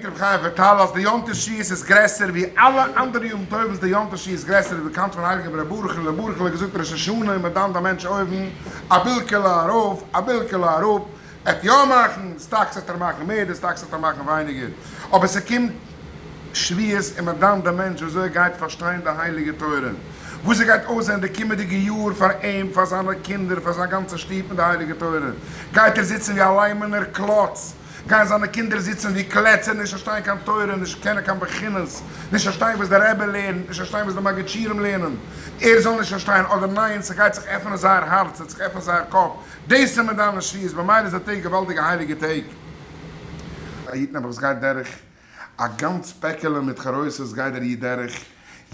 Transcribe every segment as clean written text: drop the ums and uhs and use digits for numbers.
ברענגט רבי חיים וויטאל אז די יום טוב שבועות איז גרעסער ווי אלע אנדערע יום טובים די יום טוב שבועות איז גרעסער איז באקאנט פון הייליגן רבי ברוכ'ל רבי ברוכ'ל האט געזאגט ראש השנה און מען דאנט א מענטש אויבן א בילקעלע ארויף א בילקעלע אראפ עט יא מאכן סטאקס עט ער מאכן מער די סטאקס עט ער מאכן ווייניגער אבער ס'קומט שבועות און מען דאנט די מענטש וויאזוי ער גייט פארשטיין די הייליגע תורה וואס ס'גייט אויסזען די קומעדיגע יאר פאר אים פאר זיינע קינדער פאר זיין גאנצע שטוב מיט די הייליגע תורה גייט ער זיצן ווי א ליימענער קלאץ גייען זיינע קינדער זיצן ווי קלעצער, נישט פארשטיין קיין תורה, נישט קענען קיין בחינות, נישט פארשטיין וואס דער רבי לערנט, נישט פארשטיין וואס די מגיד שיעורים לערנען, ער זאל נישט פארשטיין, אדער ניין, ס'גייט זיך עפענען זייער הארץ, ס'וועט זיך עפענען זייער קאפ, דאס איז מיט דיינע שבועות, במילא איז די טעג געוואלדיגע הייליגע טעג. א איד נעבעך וואס גייט דורך א גאנץ פעקעלע מיט חרוסת גייט דער איד דורך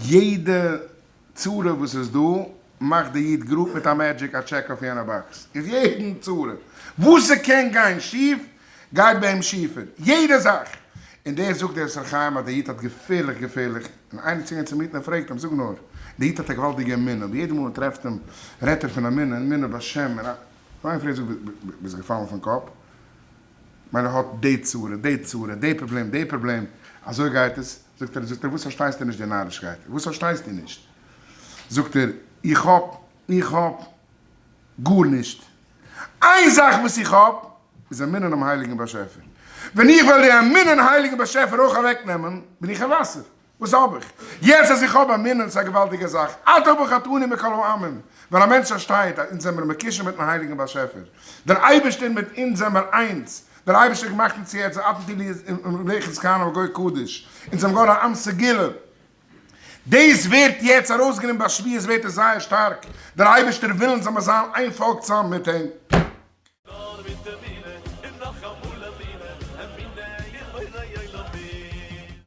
יעדע צרה וואס איז דא, מאכט די איד גראד מיט א magic א check אויף יענע box, אויף יעדן צרה וואס ס'קען גיין שיף, גייט ביי אים שיפער, יעדע זאך! און דער זאגט דער שר חיים אז די איד האט געפערליך געפערליך, און איינער צוגעגאנגען צום איד און פרעגט אים, זאג נאר, די איד האט א געוואלדיגע אמונה, אבער יעדע מאל מען טרעפט אים רעדט ער פון אמונה, אמונה בשם, און א. איינער פרעגט זאג ביסט געפאלן פון קאפ? מיין ער האט די צרה, די צרה, די פראבלעם, די פראבלעם, אזוי גייט עס, זאגט ער, זאגט ער, וואס פארשטייסטו נישט די נארישקייט, וואס פארשטייסטו נישט? זאגט ער, איך האב, איך האב גארנישט, איין זאך וואס איך האב, איז אמונה אינעם הייליגן באשעפער, ווען איך וועל די אמונה אין הייליגן באשעפער אויך אוועקנעמען, בין איך אין וואסער. וואס האב איך? יעצט אז איך האב אמונה, ס'איז א געוואלדיגע זאך, אתה בחרתנו מכל העמים, ווען א מענטש פארשטייט אז אונז זעמיר מקושר מיטן הייליגן באשעפער, דער אייבערשטער מיט אונז זעמיר איינס, דער אייבערשטער האט געמאכט אונז יעצט אתם תהיו לי ממלכת כהנים וגוי קדוש, אונז זעמיר געווארן א עם סגולה, דאס ווערט יעצט ארויסגענומען ביי שבועות ווערט עס זייער שטארק, דער אייבערשטער וויל אונז זאל מיר זיין איין פאלק צוזאמען מיט אים.